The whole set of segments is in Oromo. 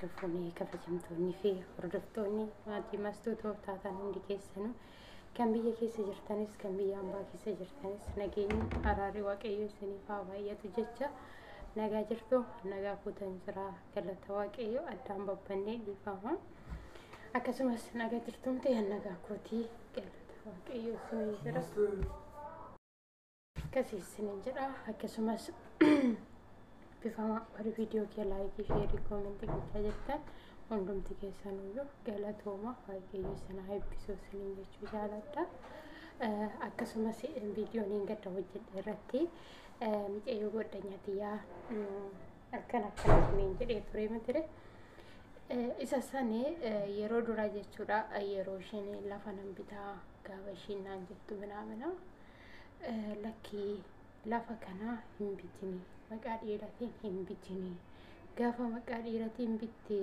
Harka fuunee kabajamtoonnii fi hordoftoonni maatii Mastuu taatan hundi keessanuu kan biyya keessa jirtanis kan biyya ambaa keessa jirtanis nageenyi araarri Waaqayyo isiniif haa baay'atu jecha nagaa jirtu, nagaa fuutan jira, galata Waaqayyo. Addaan babbannee dhiifama. Akkasumas nagaa jirtumti, nagaa kootii, galata Waaqayyo isinii jira. Akkasii isiniin jedha. Akkasumas bifama warri viidiyoo kee like, share, comment gochaa jirtan hundumti keessanuyyuu galatooma, Waaqayyo isin haa eebbisu isiniin jechuu jaaladha. Akkasumas viidiyoon hin gadda hojjedhe irratti mucayyoo godhanyaa tiyyaa akkana akkana isiniin jedhee ture mitire. Isa sani yeroo dura jechuudha, yeroo isheen lafa nan bitaa gaafa ishiin naan jettu minaamina, lakkii, lafa kana hin bitini, maqaa dhiiratiin hin bitini, gaafa maqaa dhiiratiin bitte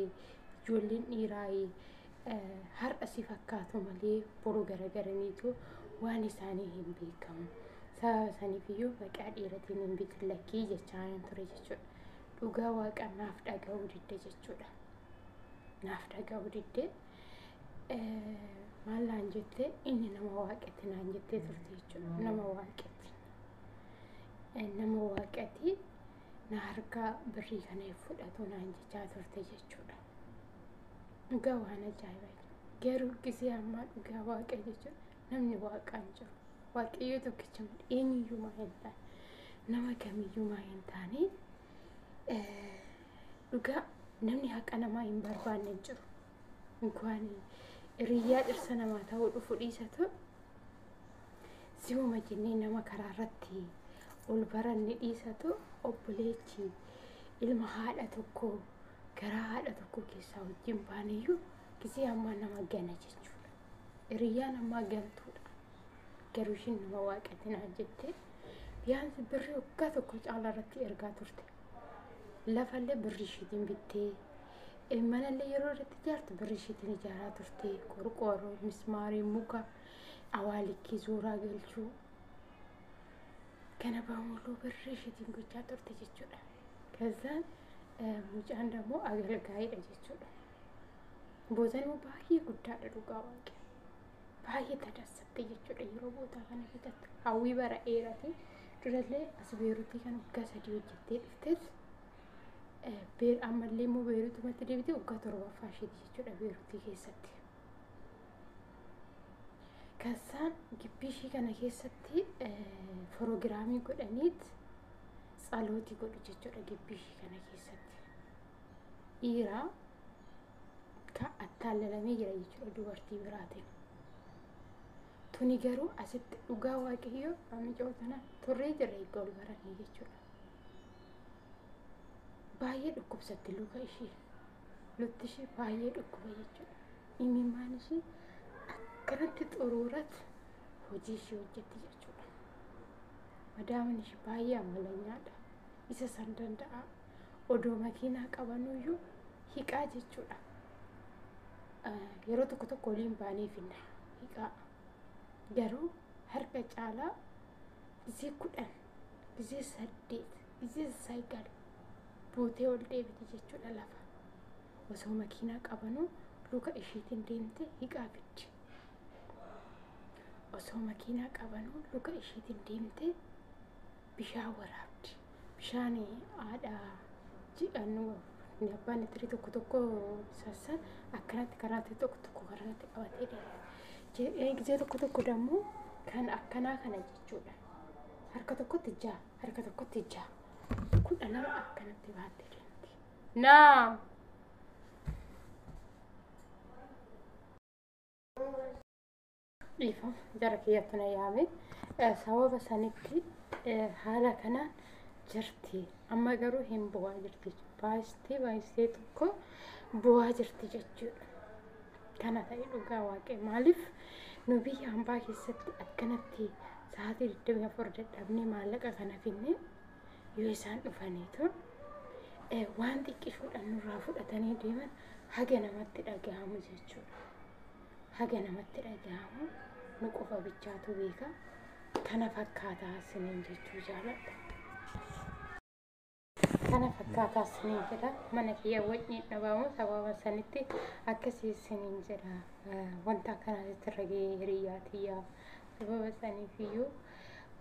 ijoolleen dhiiraa har'a si fakkaatu malee boru garagaraniitu waan isaanii hin beekamu. Sababa saniif iyyuu maqaa dhiiratiin hin bitin lakkii jechaa ture jechuudha. Dhugaa Waaqa naaf dhaga'uu didde jechuudha. Naaf dhaga'uu didde. Maal naan jette? Inni nama Waaqatti naan jettee turte jechuudha. Nama Waaqatti. Nama Waaqatti na harkaa birrii kana fudhatu naan jechaa turte jechuudha. Dhugaa waan ajaa'ibaa. Garuu gisee ammaa dhugaa Waaqa jechuudha. Namni Waaqaan jiru. Waaqayyo tokkicha malee eenyuyyuu maa hin taane, nama kamiyyuu maa hin taane, dhugaa namni haqa namaa hin barbaanne hin jiru. Inkwaan hiriyyaa dhirsa namaa ta'uu dhufu dhiisatu, simuma jennee nama karaa irratti ol baranne dhiisatu, obboleechi ilma haadha tokko garaa haadha tokko keessaa wajjin baaniyyuu gisee ammaa nama gana jechuudha. Hiriyyaan ammaa gantuudha. Garuu ishiin nama Waaqatti naan jette biyyaansi birrii waggaa tokko caalaa irratti ergaa turte. Lafallee birrii ishiitiin bittee, manallee yeroo irratti ijaartu birrii ishiitiin ijaaraa turte. Qorqoorroo, mismaarii, muka, awaalikkii suuraa galchuu. Kana baamuluu birrii ishiitiin gochaa turte jechuudha. Kazaan mucaan ደግሞ agalgaa'idha jechuudha. Bootaan immoo baay'ee guddaadha, dhugaa Waaqa. Baay'ee tadassatte jechuudha yeroo bootaa kana bitattu. Hawwii bara dheeraati. Durallee as Beeruutii kan waggaa 3 hojjettee dhuftes, ammallee immoo Beeruutumatti deebitee waggaa torbaffaa isheeti jechuudha Beeruutii keessatti. Kasaan gibbii ishii kana keessatti proogiraamii godhaniit tsalootii godhu jechuudha gibbii ishii kana keessatti. Dhiiraa ka attaallalamee jira jechuudha dubartii biraatiin. Tuni garuu asitti dhugaa Waaqayyoo mucoo tana turree jirra eegga ol baranii jechuudha. Baay'ee dhukkubsatti luka ishee. Lukti ishee baay'ee dhukkuba jechuudha. Imimmaan ishee akkanatti xuruurat hojii ishee hojjetti jechuudha. Madaamin ishee baay'ee amalanyaadha. Isa san danda'a. Odoo makiinaa qabanuyyuu hiqaa jechuudha. Yeroo tokko tokko waliin baanee finna hiqaa. Garuu harka caalaa gisee 10, gisee 8, gisee 9 buutee ol deebiti jechuudha lafa. Osoo makiinaa qabanuu luka ishiitiin deemte hiqaa fiddi. Osoo makiinaa qabanuu luka ishiitiin deemte bishaan waraabdi. Bishaan haadha jedhannu abbaan litirii tokko tokko sassan akkanatti karaatti tokko tokko karaatti qabatee deema. Gisee tokko tokko dammoo kan akkanaa kana jechuudha. Harka tokkotti ja'a, harka tokkotti ja'a. 12 akkanatti baattee deemti. Naa! Dhiifama, jara kiyyatti na yaame. Sababa sanitti haala kanaan jirti. Amma garuu hin bu'aa jirti. Baay'istee baay'istee tokko bu'aa jirti jechuudha. Kana ta'e dhugaa Waaqee, maaliif nu biyya hambaa keessatti akkanatti sa'aatii 24 dadhabnee maallaqa kana finne, yoo isaan dhufaniitu waan xiqqishuudhaan nurraa fudhatanii deeman haga namatti dhagahamu jechuudha. Haga namatti dhagahamu nu qofa bichaatu beeka. Kana fakkaataa isiniin jechuu jaaladha. Kana fakkaataa isiniin jedha. Mana kiyya wacni dhabamu sababa sanitti akkasii isiniin jedha. Wanta akkanaatti irra gahee hiriyyaa tiyyaa sababa saniif iyyuu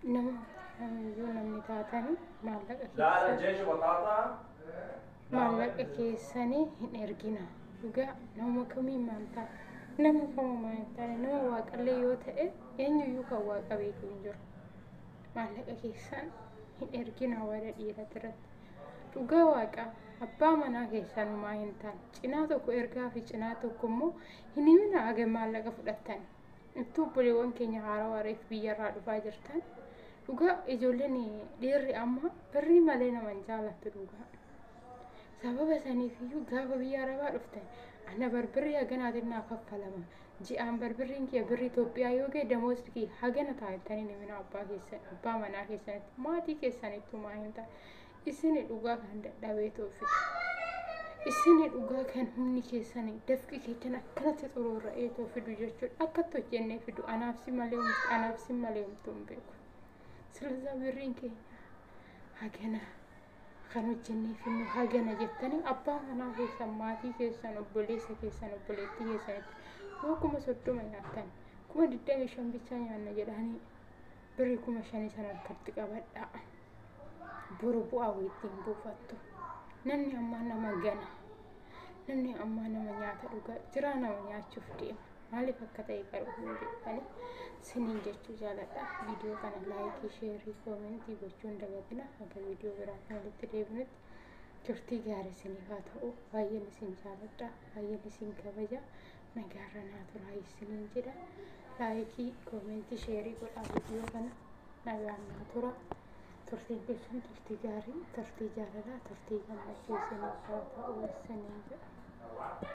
nama kamiyyuu namni taatanii maallaqa Lara keessan jeshi batata. Maallaqa keessanii hin ergina. Dhugaa nama kamiin maal ta'a? Nama kamuu maal hin taane, nama waaqallee yoo ta'e, eenyuyyuu kan waaqa beeku hin jiru. Maallaqa keessan hin ergina warra dhiirati irratti. Dhugaa waaqa abbaa manaa keessan maa hin taane, cinaa tokko ergaa fi cinaa tokko immoo hin himina haga maallaqa fudhattan. Ittuu obboleewwan keenya haarawaa reef biyyarraa dhufaa jirtan, dhugaa ijoolleen dhiirri amma birrii malee nama hin jaalattu dhugaa. Sababa saniif iyyuu gaafa biyya arabaa dhuftan, ana barbirrii haganaatiin naa kaffalama. Ji'aan barbirriin kiyya birrii Itoophiyaa yoo ga'e damoosni kiyya hagana ta'a jettanii namina abbaa keessan, abbaa manaa keessanitti, maatii keessanittuu maa hin taane. Isin dhugaa kan dadhabee toofitu. Isin dhugaa kan humni keessanii dafqi keessan akkanatti xuruurra'ee too fidu jechuudha. Akkatti hojjennee fidu anaaf si malee, anaaf si malee homtuu hin beeku. Silazaa birriin keenya hagana kan hojjennee finnu hagana jettanii abbaa manaa keessan, maatii keessan, obboleessa keessan, obboleettii keessanitti yoo 30,000 nyaattan, 25,000 bichaa nyaanna jedhanii birrii 5,000 sana harkatti qabadhaa. Boru bu'aa wayittiin buufattu. Namni ammaa nama gana. Namni ammaa nama nyaata dhugaa jiraa, nama nyaachuuf deema. Maaliif akka ta'e garuu hin beekani. Siniin jechuu jaaladha. Viidiyoo kana like, share, comment gochuu hin dagatina. Haga viidiyoo biraatiin walitti deebinutti turtii gaarii isiniif haa ta'u. Baay'een isin jaaladha. Baay'een isin kabaja. Nagaarra naa turaa isiniin jedha. Like, comment, share godhaa viidiyoo kana. Nagaan naa tura. Turtiin keessan turtii gaarii, turtii jaalalaa, turtii gammachuu isiniif haa ta'u isiniin jedha.